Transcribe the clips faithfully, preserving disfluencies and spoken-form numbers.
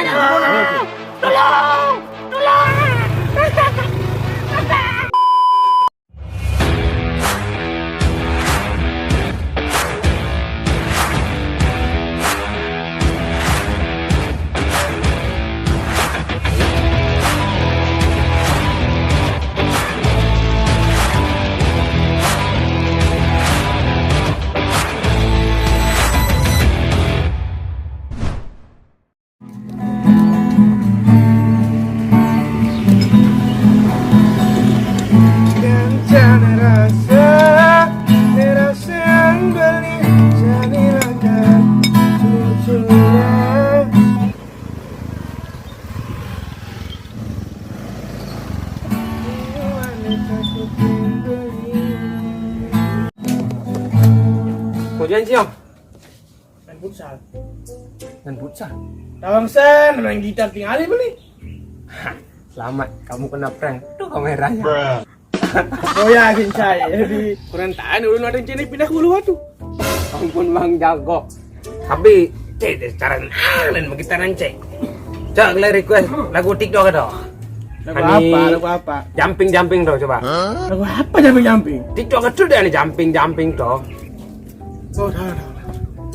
Tolong! Tolong! Hujan, Ciong. Main futsal. Main futsal? Tawang sen, main gitar tinggal beli. Hah, selamat, kamu kena prank. Tuh kameranya. Oh ya, gin saya. Jadi, kurang tahan, ulun ada cini pindah ke Uluwatu. Ampun, Bang Jago. Tapi, cek deh, cara lain mau kita cek. Cek, le request lagu TikTok ada. Lagu apa? Lagu apa? Jumping, jumping tuh, coba. Lagu apa jumping, jumping? TikTok itu deh, ini jumping, jumping tuh. Oh, tahu, tahu.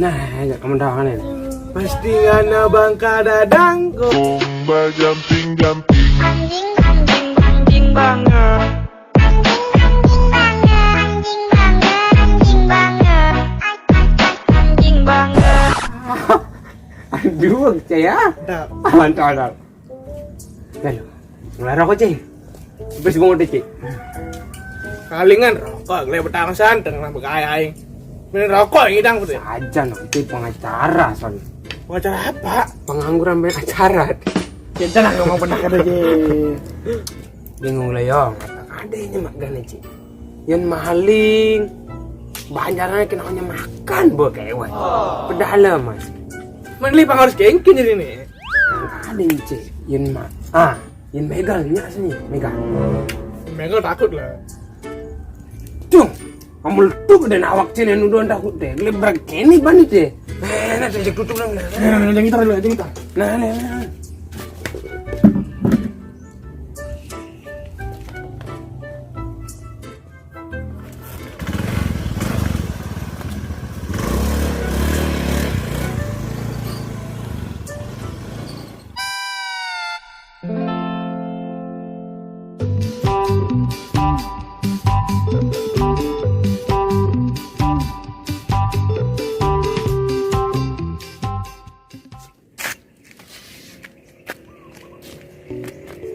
Nah, ya, kamu tahu kan ini? Pasti ngana bangka dadang kok. Bomba jumping, jumping. Anjing, anjing, anjing banget. Anjing, anjing, anjing banget. Anjing banget. Anjing banget. Aduh, cek ya. Mantap. Mantap, mantap. Kan, mulai rokok, Cing. Habis bangun, Cing. Kalingan rokok, gue petang santeng lah, begaya aing. Main rokok yang hidang, betul. Aja nanti pengacara, soalnya. Pengacara apa? Pengangguran main acara. Kita lah ngomong pernah kata, Cing. Bingung lah, Yong. Kata adanya mak gane, Cing. Yang maling. Banjarannya kena hanya makan, bo, kayak, wah. Pedala, Mas. Mana lihat harus kengkin jadi nih. Ada yang cek, yen ma, ah, yen megal nya sini, megal. Megal takut lah. Cung, kamu tuh dan awak cene nuduhan takut deh. Lebrak kene banget deh. Nah, nah, cek tutup lah. Nah, nah, nah, jangan gitar dulu, jangan gitar. Nah, nah, nah.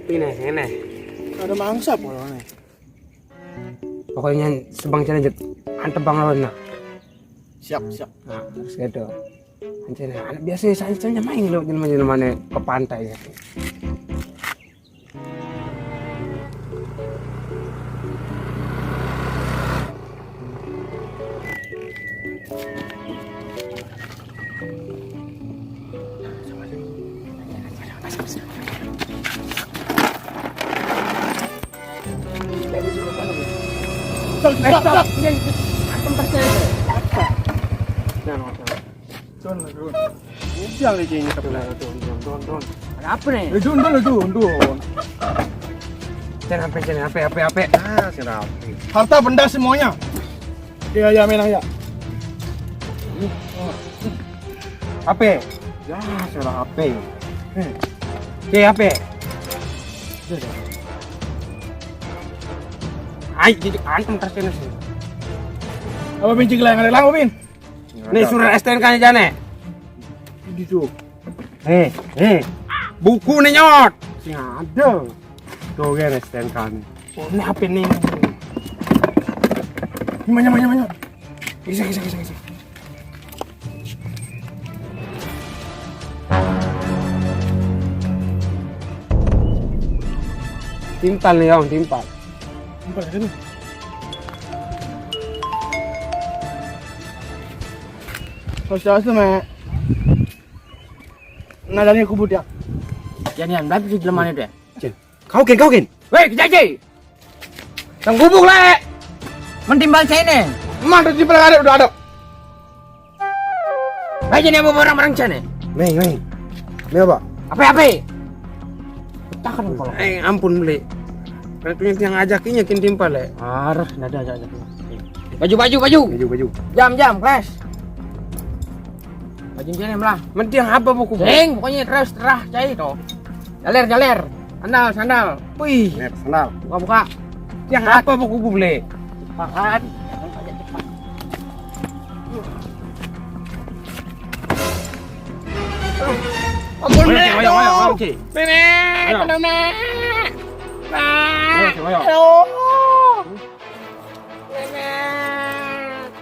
Ini, ini. Ada mangsa polone. Pokoknya sebang challenge. Antep banget, nah. Siap, siap. Nah, terus gitu. Anjir, anak biasa saya, saya main lo, jelema-jelema ke pantai ya. Stop, stop, stop. Jangan, jangan. Don, don. Udah, lagi ini, tapi don, don, don, don. Ada apa nih? Eh, don, don, don, don. Cen, apa, Cen? Apa, apa, apa? Ah, si Rapi. Harta benda semuanya. Iya, iya, main aja. Apa? Ya, si Rapi. Oke, apa? Ayo, jadi antem terus ini sih. Apa, Bin, cik, yang ada lagu, Bin? Nih, surat S T N K-nya jane. Di situ. Eh, eh. Buku nih, Nyot. Sing ada. Tuh, kan S T N K nih. Oh, ini H P nih. Gimana, gimana, gimana? Bisa, bisa, bisa, bisa. Timpal nih, Om, timpal. Timpal aja nih. Sosial tuh, Mek. Nah, dari kubur dia. Yan, yan, berapa sih jelemane deh? Cil. Kau kin, kau kin. Weh, kejaji. Tang gubuk le. Mending bal cene. Mah, udah di belakang ada, udah ada. Aja nih, apa orang-orang cene? Meng, meng. Ini apa? Apa, apa? Tahan kalau. Eh, ampun, Beli. Kan punya tiang ajakinya kin timpal, ya. Arah, nada aja, aja. Baju, baju, baju. Baju, baju. Jam, jam, kelas. Baju jam lah. Mending apa buku? Sing, pokoknya terus terah cai to. Jaler, jaler. Sandal, sandal. Wih. Nih, sandal. Buka, buka. Yang apa buku, Beli? Pakan. Ampun, Beli. Ayo, ayo, ayo, ayo, Ci. Nenek, ayo. Tolong, Nek. Nek. Ayo, Ci, ayo. Aduh. Nenek.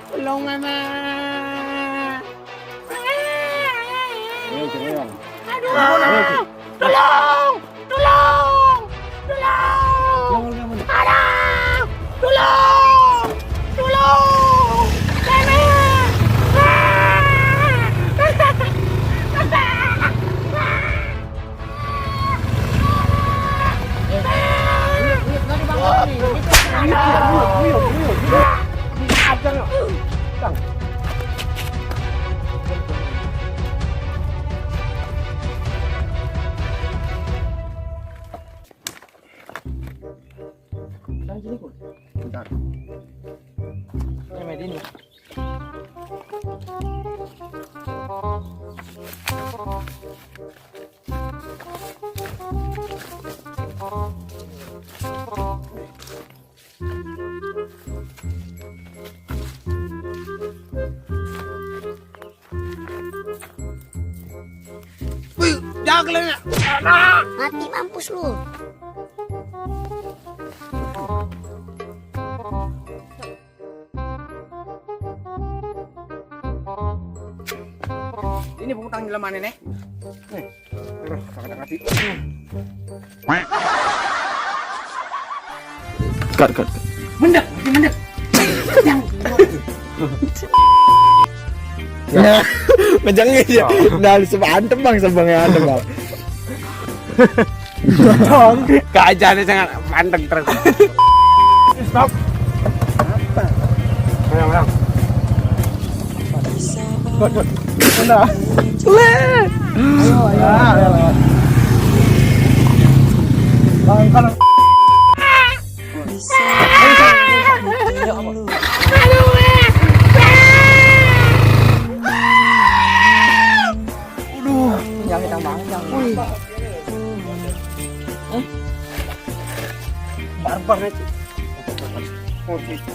Tolong, Nenek. Ayo, Ci, ayo. Aduh. Ayo, Ci. Tolong. Tolong. Tolong. Aduh. Tolong. Tolong. Nenek. Bentar. Ini, Medin. Wih, jangan kalian ya. Mati mampus lu. Ini buku tang jelema nenek. Nih. Terus, sakit hati. Cut, cut, cut. Mendek, mendek. Ya. Ngejengis ya. Nah, lu sebantem, Bang, sebangnya antem, Bang. Dong. Kajane sangat manteng terus. Stop. Apa? Ayo, ayo. Good, good. Udah. Ayo, ayo. Ayo, ayo. Bang, kalau Aduh, jangan kita bangun, jangan. Wih. Barbar itu. Oh, itu.